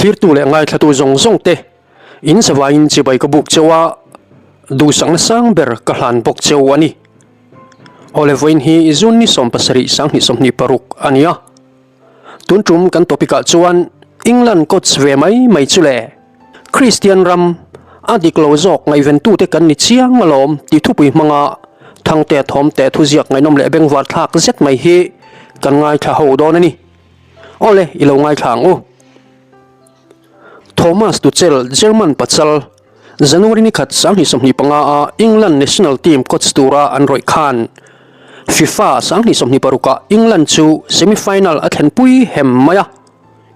Thlirtu leh ngaithlatu zawng zawng te in zavaiin chibai ka buk cheu a, duhsakna sang ber ka hlan bawk cheu a ni. Awle vawiin hi June ni 17 2026 a ni a. Tun tum kan topic ah chuan England coach ve mai mai chu le Kristian ram a dik lo zawk ngaihventute kan ni chiang alawm tih thupui hmanga Thangtea Thawmte thuziak ngaihnawm leh bengvar thlak zet mai hi kan ngaithla ho dawn a ni. Awle i lo ngaithla ang u. Thomas Tuchel German pachal January ni khat 2025 a England national team coach tura an rawih khan FIFA 2026 ah England chu semi-final a thlenpui hem mai a,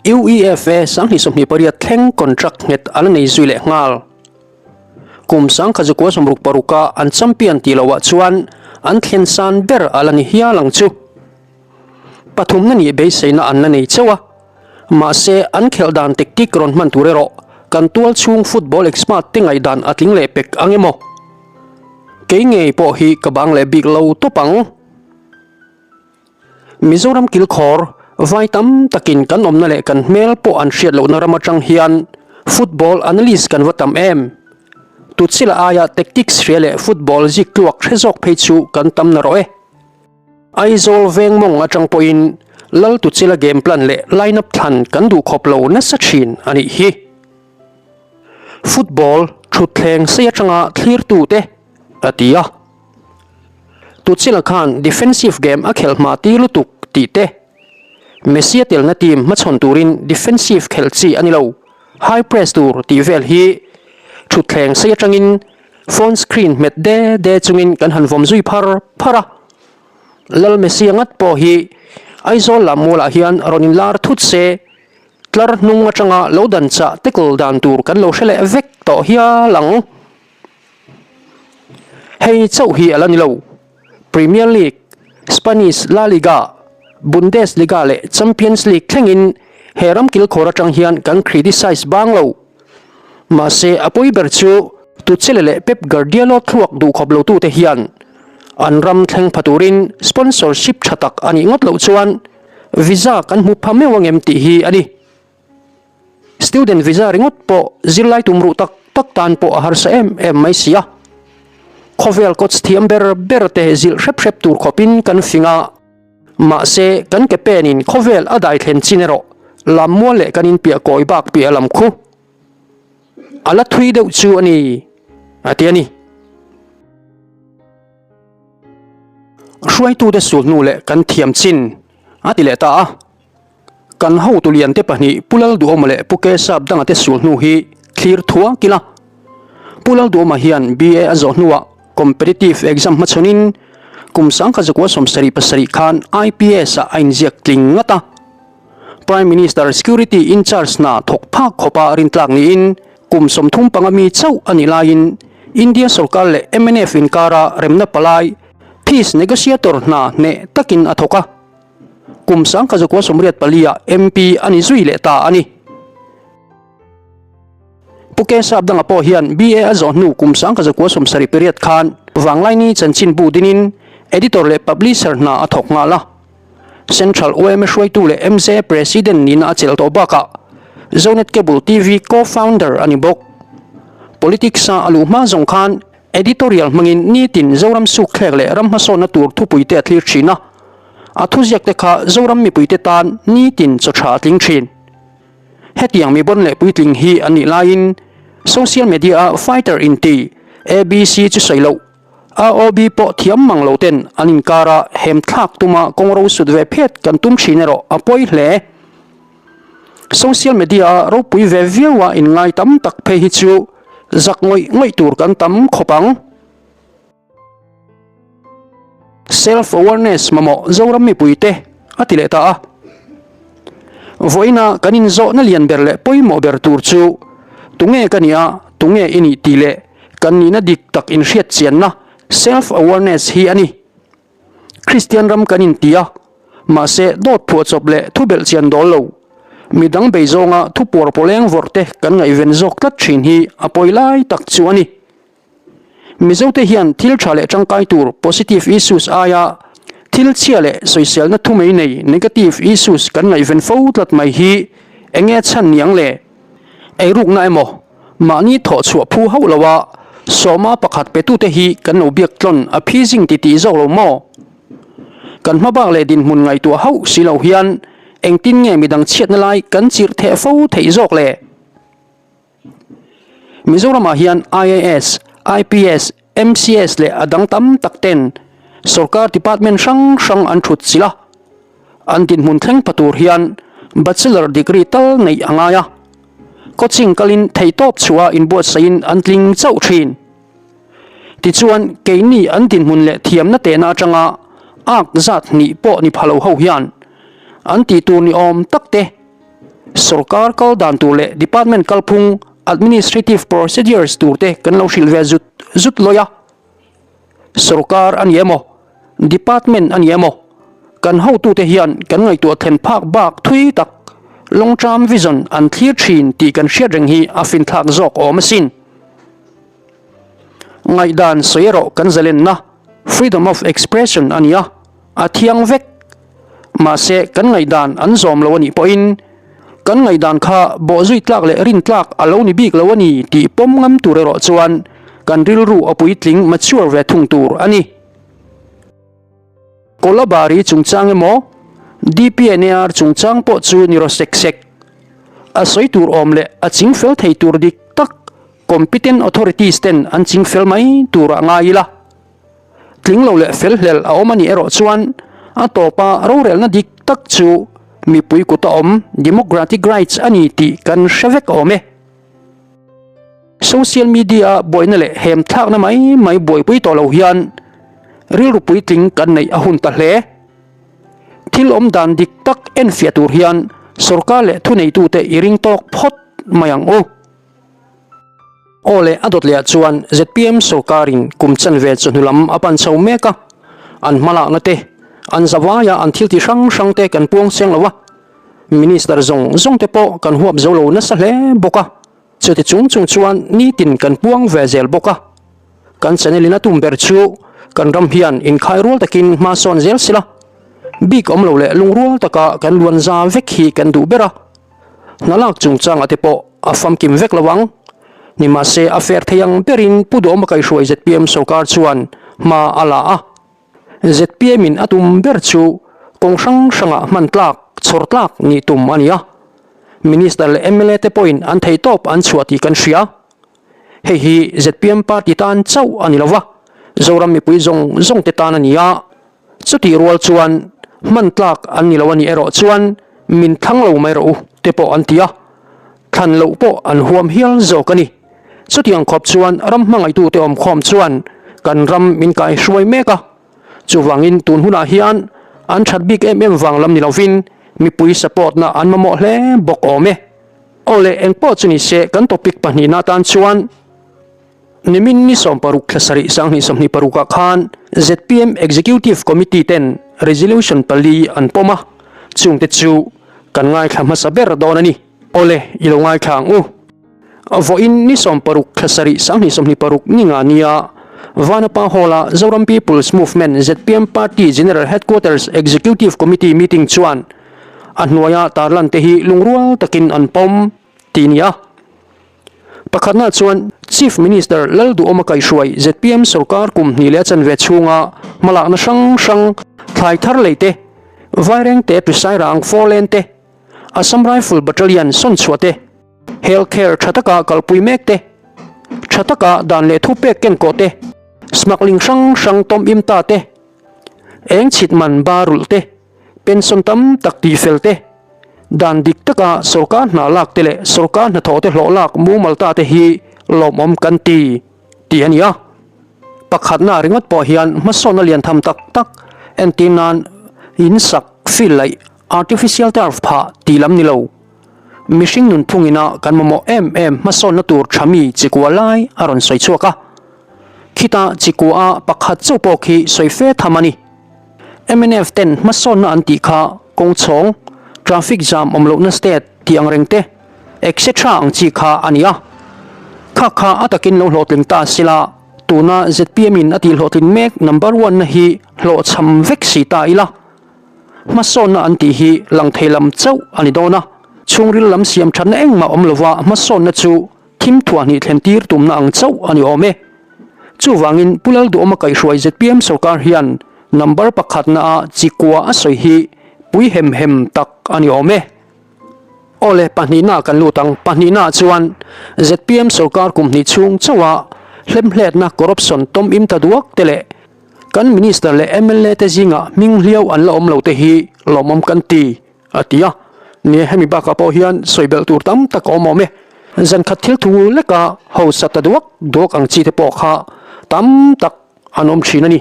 UEFA 2028 thleng contract nghet a la nei zui leh nghal. Kum 1966 a an champion tih loh ah chuan an thlen san ber a la ni hial ang chu. Pathumna nih beiseina an la nei chauh a, mahse an khelh dan tactic rawn hman tur erawh kan tual chhung football expert te ngaihdan a tling leh pek ang emaw? Kei ngei pawh hi ka bang leh bik lo tawp ang. Mizoram kilkhawr vai tam takin kan awmna leh kan hmel pawh an hriat lohna ram atang hian football analyst kan va tam em? Tuchila aia tactics hria leh football zik tluak hre zawk phei chu kan tam narawh e. Aizawl veng mawng atang pawhin Lal Tuchila game plan leh line up thlan kan duh khawp lo nasa thin a nih hi. Football thutthleng sei atanga thlirtute a ti a. Tuchila khan defensive game a khelh hma tir lutuk tih te, Messi a telna team hmachhawn turin defensive khelh chi a ni lo, high press tur tih vel hi thutthleng sei atangin Phone screen hmet de de chungin kan han vawm zui phar phar a, Lal Messi ngat pawh hi Aizawl lam mualah hian rawn inlar thut se, tlar hnung atanga lo dan chah tackle dan tur kan lo hre leh vek tawh hial ang. Hei chauh hi a la ni lo, Premier League, Spanish La Liga, Bundesliga leh Champions League thlengin he ram kilkhawr atang hian kan criticize bang lo. Mahse, a pawi ber chu Tuchel leh Pep Guardiola thluak duh khawp lotute hian an ram thleng pha turin sponsorship tha tak a nih ngawt loh chuan visa kan hmu pha meuh angem tih hi a ni. Student visa ringawt pawh zirlai tum ruh tak tak tan pawh a harsa em em mai si a. Khawvel coach thiam ber ber te zilh hrep hrep tur khawpin kan fing a. Mahse, kan ke penin khawvel a dai thlen chin erawh lam mual leh kan inpiah kawi bak piah lam khu a la thui deuh chu a ni, a ti a ni. Hruaitute sulhnu leh kan thiam chin a ti leh ta a. Kan hotu liante pahnih Pu Lalduhawma leh Pu Kesap danga te sulhnu hi thlir thuak ila. Pu Lalduhawma hian BA a zawh hnuah Competitive Exam hmachhawnin kum 1977 khan IPS ah a inziak tling ngat a. Prime Minister Security in-charge hna thawk phak khawpa rintlak niin kum 35 mi chauh a nih laiin India sorkar leh mnf inkara remna palai Peace Negotiator hna hneh takin a thawk a. Kum 1984 ah MP a ni zui leh ta a ni. Pu Kesap danga pawh hian BA a zawh hnu kum 1970 period khan Vanglaini chanchinbu dinin Editor leh Publisher hna a thawk nghal a. Central yma hruaitu leh MZA President nihna a chelh tawh bakah Zonet Cable TV Co-founder a ni bawk. Politics-a a luh hma zawng khan Editorial hmangin nitin Zoram sukthlek leh ram hmasawnna tur thupuite a thlir thin a, a thuziakte kha Zoram mipuite tan nitin chaw tha a tling thin. Hetiang mi bon leh puitling hi an nih laiin social media-a fighter inti ABC chu sawi loh, AOB pawh thiam mang lo ten an inkara hem thlak tuma kawngro sut ve phet kan tum thin erawh a pawi hle. Social media-a ropui ve viaua inngai tam tak phei hi chu zak ngawih ngawih tur kan tam khawp ang. Self awareness mamawh Zoram mipuite a ti leh ta a. Vawiina kan inzawhna lian ber leh pawimawh ber tur chu tunge ka nih a, tunge i nih tih leh kan nihna dik tak inhriat chianna self awareness hi a ni. Kristian ram kan inti a, mahse dawt phuahchawp leh thu belh chian dawl lo, midang bei zawnga thu puar pawleng vawrh te kan ngaihven zawk tlat thin hi a pawi lai tak chu a ni. Mizote hian thil tha leh tangkai tur positive issues aia thil chhia leh sawiselna thu mai nei negative issues kan ngaihven fo tlat mai hi enge chhan niang le? Eirukna emaw, mahni thawh chhuah phu hauh lo a, sawma pakhat petute hi kan lo biak tlawn a phi zing ti tih zawk lo maw? Kan hmabak leh dinhmun ngaihtuah hauh si lo hian engtin nge midang chhiatna lai kan chirh theh fo theih zawk le? Mizoramah hian IAS, IPS, MCS leh a dang tam tak ten sorkar department hrang hrang an thut chilh a, an dinhmun thleng pha tur hian bachelor degree tal neih a ngai a, coaching kalin theihtawp chhuah inbuatsaihin an tling chauh thin. Tichuan keini an dinhmun leh thiamna tehna atanga ak zat hnih pawh ni pha lo ho hian an tih tur ni awm tak te, Sorkar kal dan tur leh department kalphung administrative procedures tur te kan lo hrilh ve zut zut lawi a. Sorkar a ni emaw, department a ni emaw, kan hotute hian kan ngaihtuah thlen phak bak thui tak long term vision an thlir thin tih kan hriat reng hi a finthlak zawk awm asin. Ngaihdan sawi erawh kan zalenna freedom of expression a ni a. A thiang vek. Mahse, kan ngaihdan an zawm lo a nih pawhin, kan ngaihdan kha bawhzui tlak leh rin tlak a lo ni bik lo a ni tih pawm ngam tur erawh chuan kan rilru a puitling mature ve thung tur a ni. Kolabari chungchang emaw, DPNAR chungchang pawh chu ni rawh sek sek. A sawi tur awm leh a ching fel thei tur dik tak competent authorities ten an ching fel mai turah ngai ila. Tling lo leh fel hlel a awm a nih erawh chuan a tawpa rorelna dik tak chu mipui kuta awm democratic rights a ni tih kan hre vek awm e. Social media-a buaina leh hem thlakna mai mai buaipui tawh lo hian rilru puitling kan neih a hun ta hle. Thil awm dan dik tak enfiah tur hian sorkar leh thuneitute i ring tawk phawt mai ang u. Aw le, a dawt lehah chuan zpm sorkarin kum chanve chawhnu lam a pan chho mek a, an hmalakna te, an zavaia an thil ti hrang hrang te kan puang chiang lo a, Minister zawng zawng te pawh kan huap zo lo nasa hle bawk a, chuti chung chung chuan nitin kan puang ve zel bawk a. Kan channel in a tum ber chu kan ram hian inkhai rual takin hma sawn zel sila, bik awm lo leh lungrual taka kan luan za vek hi kan duh ber a. Hna lak chungchangah te pawh a famkim vek lo ang. Nimahse a fair thei ang berin Pu Duhawma kaihhruai zpm sorkar chuan hma a la a. Zpm in a tum ber chu kawng hrang hrangah hman tlak, chhawr tlak nih tum a ni a. Minister leh mla te pawhin an theihtawp an chhuah tih kan hria. Hei hi zpm party tan chauh a ni lo va, Zoram mipui zawng zawng te tan a ni a. Chutih rual chuan hman tlak an ni lo a nih erawh chuan min thlang lo mai rawh u te pawh an ti a, thlan loh pawh an huam hial zawk a ni. Chutiang khawp chuan ram hmangaihtute awmkhawm chuan kan ram min kaihruai mek a, chuvangin tun hunah hian an that bik em em vang lam ni lovin mipui support na an mamawh hle bawk awm e. Aw le engpawh chu ni se kan topic pahnihna atan chuan. Nimin ni 16 thla sarih 2026 ah khan zpm Executive Committee ten Resolution pali an pawm a, chungte chu kan ngaithla hmasa ber dawn a ni. Awle, i lo ngaithla ang u. Vawiin ni 16 thla sarih 2026 ni nga nia Vanapa Hall-a Zoram People's Movement zpm Party General Headquarters Executive Committee meeting chuan a hnuaia tarlan te hi lungrual takin an pawm ti nia. Pakhatna chuan Chief Minister Lalduhawma kaihhruai zpm sorkar kum hnih leh a chanve chhunga hmalakna hrang hrang, thlai thar lei te, Vairengte Tusairang Four Lane te, Assam Rifle Battalion sawnchhuah te, Health Care tha taka kalpui mek te, tha taka dan leh thupek kenkawh te, smuggling hrang hrang tawm im ta te, eng chhit man ba rulh te, Pension tam tak tihfel te, dan dik taka sorkar hna lak te leh sorkar hnathawh te hlawh lak mumal ta te hi lawmawm kan ti, tih a ni a. Pakhatna ringawt pawh hian hmasawnna lian tham tak tak entir nan in sak, field laih, artificial turf phah tih lam ni lo. Mihring nunphung ina kan mamawh em em hmasawnna tur tha mi chikua lai a rawn sawi chhuak a. Khita chikua a pakhat chauh pawh khi sawi fe tham a ni. Mnf ten hmasawnna an tih kha kawng chhawng, traffic jam awm lohna state tih ang reng te, etc ang chi kha a ni a. Kha kha a takin lo hlawhtling ta sila, tuna zpm in a tih hlawhtlin mek number one na hi hlawhchham vek si ta ila. Hmasawnna an tih hi lang thei lam chauh a ni dawn a. Chhungril lam siam thatna engmah awm lova hmasawnna chu thim thuahhnih thlen tir tumna ang chauh a ni awm e. Chuvangin Pu Lalduhawma kaihhruai zpm sorkar hian number pakhatna a chi kua a sawi hi pui hem hem tak a ni awm e. Awle, pahnihna kan lut ang. Pahnihna chuan zpm sorkar kum hnih chhung chauha hlemhletna corruption tawm im ta duak te leh kan minister leh mla te zingah hming hliau an la awm lo te hi lawmawm kan ti, a ti a. Nia, hemi bakah pawh hian sawi belh tur tam tak a awm awm e. Zan khat thil thu leka hausa ta duak duak ang chi te pawh kha tam tak an awm thin a ni.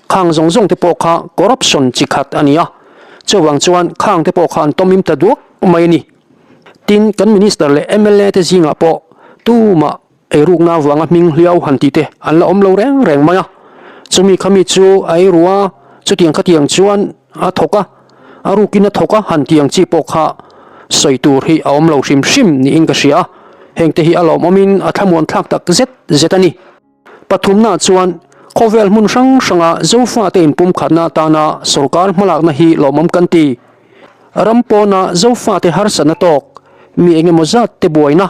Khang zawng zawng te pawh kha corruption chi khat a ni a, chuvang chuan khang te pawh kha an tawmim ta duak mai a ni. Tin, kan Minister leh mla te zingah pawh tumah eirukna avanga hming hliau han tih te an la awm lo reng reng mai a. Chumi khami chu a eiru a, chutiang khatiang chuan a thawk a, a rukin a thawk a han tih ang chi pawh kha sawi tur hi a awm lo hrim hrim niin ka hria a. Hengte hi a lawmawmin a thlamuan thlak tak zet zet a ni. Pathumna chuan khawvel hmun hrang hranga Zofate inpumkhatna atana sorkar hmalakna hi lawmawm kan ti. Ram pawna Zofate harsatna tawk, mi engemaw zat te buaina,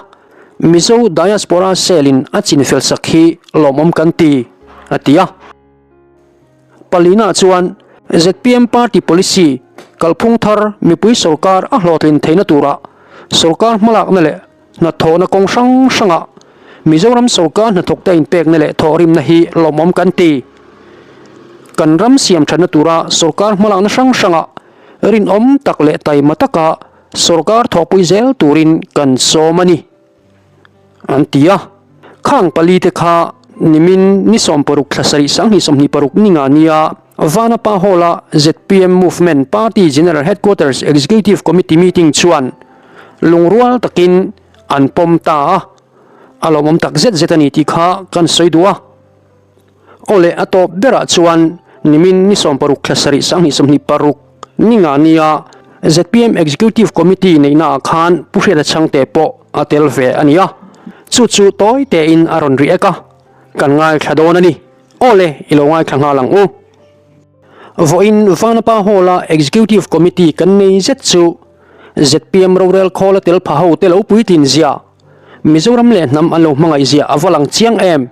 Mizo Diaspora Cell in a chinfel sak hi lawmawm kan ti, a ti a. Palina chuan zpm party policy kalphung thar mipui sorkar a hlawhtlin theihna tura sorkar hmalakna leh Hnathawhna kawng hrang hrangah Mizoram sorkar hnathawkte inpekna leh thawhrimna hi lawmawm kan ti. Kan ram siam thatna tura sorkar hmalakna hrang hrangah rinawm tak leh taima taka sorkar thawhpui zel turin kan sawm a ni, an ti a. Khang palite kha nimin ni 16 thla sarih 2026 ninga nia Vanapa Hall-a zpm Movement Party General Headquarters Executive Committee meeting chuan Lungrual takin an pawm ta a, a lawmawm tak zet zet a ni tih kha kan sawi duh a. Awle a tawp berah chuan nimin ni 16 thla sarih 2026 ni nga nia zpm Executive Committee neihnaah khan Pu Hriata Chhangte pawh a tel ve a ni a, chu chu tawi tein a rawn riak a, kan ngaithla dawn a ni. Awle i lo ngaithla nghal ang u. Vawiin Vanapa Hall-a Executive Committee kan nei zet chu zpm rorel khawla tel pha ho te lo puitlin zia, Mizoram leh hnam an lo hmangaih zia a va lang chiang em?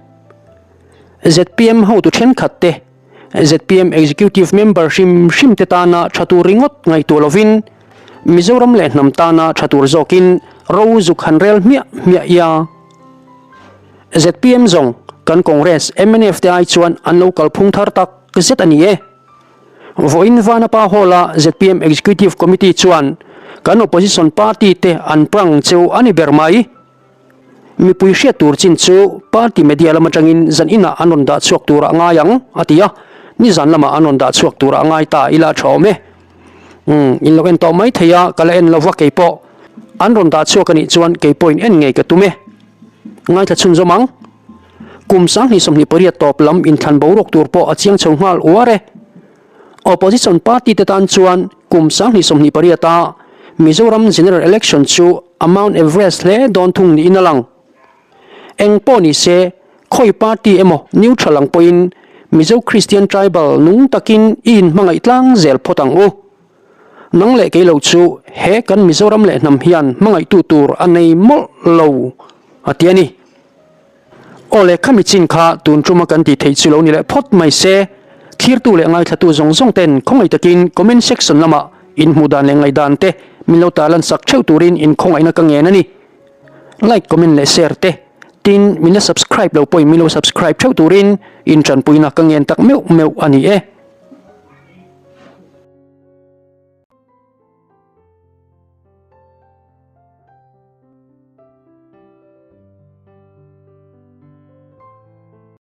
Zpm hotu thenkhat te, zpm Executive member hrim hrim te tana tha tur ringawt ngaihtuah lovin Mizoram leh hnam tana tha tur zawkin ro zuk han rel hmiah hmiah ia. Zpm zawng kan Congress, mnf te ai chuan an lo kalphung thar tak zet a ni e. Vawiin Vanapa Hall-a zpm Executive Committee chuan kan Opposition party te an prang cheu a ni ber mai. Mipui hriat tur chin chu party media lam atangin zan inah an rawn dah chhuak turah a ngai ang, a ti a. Nizan lamah an rawn dah chhuak turah a ngai ta ila a tha awm e. Umm, in lo en tawh mai thei a, ka la en lova keipawh. An rawn dah chhuak a nih chuan keipawhin en ngei ka tum e. Ngaithla chhunzawm ang. Kum 2028 tawp lam inthlan boruak tur pawh a chiang chho nghal uar e. Opposition party te tan chuan kum 2028 a Mizoram General Election chu a Mount Everest hle dawn thung niin a lang. Eng pawh ni se, khawi party emaw neutral ang pawhin Mizo Christian Tribal nung takin i inhmangaih tlang zel phawt ang u. Nang leh kei lo chu he kan Mizoram leh hnam hian hmangaihtu tur a nei mawlh lo, a ti a ni. Aw le, khami chin kha tun tuma kan tih theih chu lo ni leh phawt mai se. Thlirtu leh ngaithlatu zawng zawng ten khawngaih takin comment section lamah in hmuh dan leh ngaihdan te min lo tarlan sak theuh turin in khawngaihna ka ngen a ni. Like, comment leh share te tin min la subscribe lo pawhin min lo subscribe theuh turin in tanpuina ka ngen tak meuh meuh a ni e.